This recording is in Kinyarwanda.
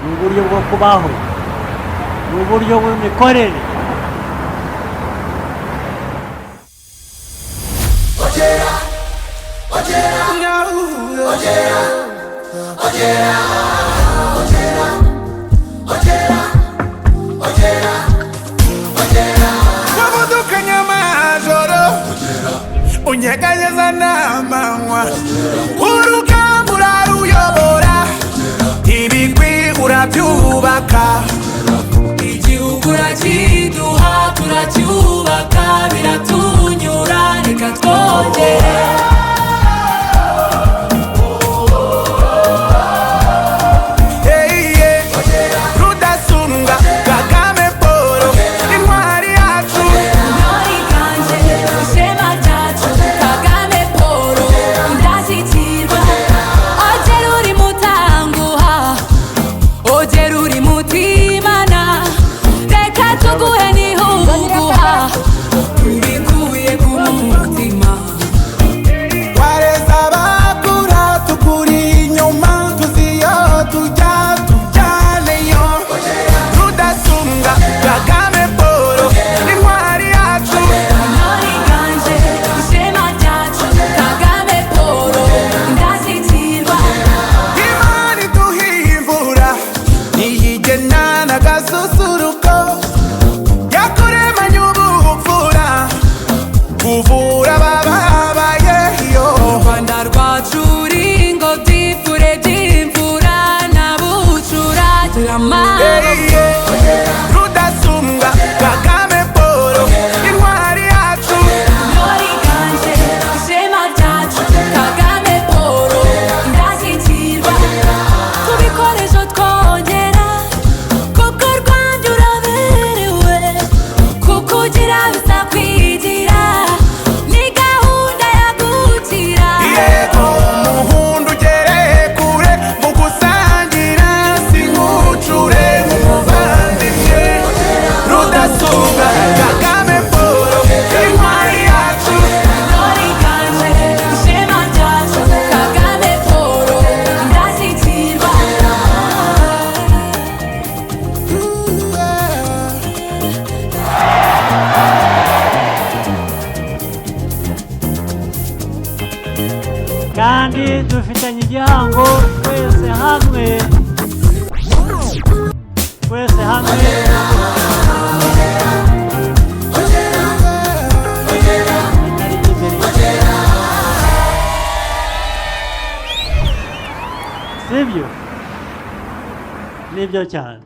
Ni uburyo bwo kubaho, ni uburyo bw'imikorere. Wabudukanye amajoro, unyeganyeza n'amanywa, urugamba uraruyobora, ibigwi urabyubaka. Igihugu urakiduha turacyubaka, biratunyura, reka twongere. Hey, yeah. Rudasumbwa Kagame Paul, intwari yacu. Intore iganje, ishema ryacu, Kagame Paul, indashyikirwa. Ogera uri mutanguha, ogera uri mutimana, reka tuguhe n'ihuguha, tubikuye ku mutima. Wareze abakura, tukuri inyuma, tuzi iyo tujya tujyaneyo. Rudasumbwa Kagame Paul, intwari yacu. Intore iganje, ishema ryacu, Kagame Paul, indashyikirwa. Imana iduha imvura ntiyigena n'agasusuruko, yakuremanye ubupfura, kuvura abababaye yo. Rwanda rwacu uri ingobyi, ipfure by'imfura na bucura, turamaboko. Hey, yeah. Rudasumbwa Kagame Paul, intwari yacu. Intore iganje, ishema ryacu, Kagame Paul, indashyikirwa. Tubikoresho twongera, kuko Rwanda uraberewe, kuko ugira bisakwigira, ni gahunda ya gukira. Yego, umuhundu ugere kure mu gusangira, sinkucure nk'umuvandimwe. Rudasumbwa Kagame Paul, intwari yacu. Intore iganje, ishema ryacu, Kagame Paul, indashyikirwa. Kandi dufitanye igihango twese hamwe, twese hamwe. Itariki imbere, sibyo? Nibyo cyane.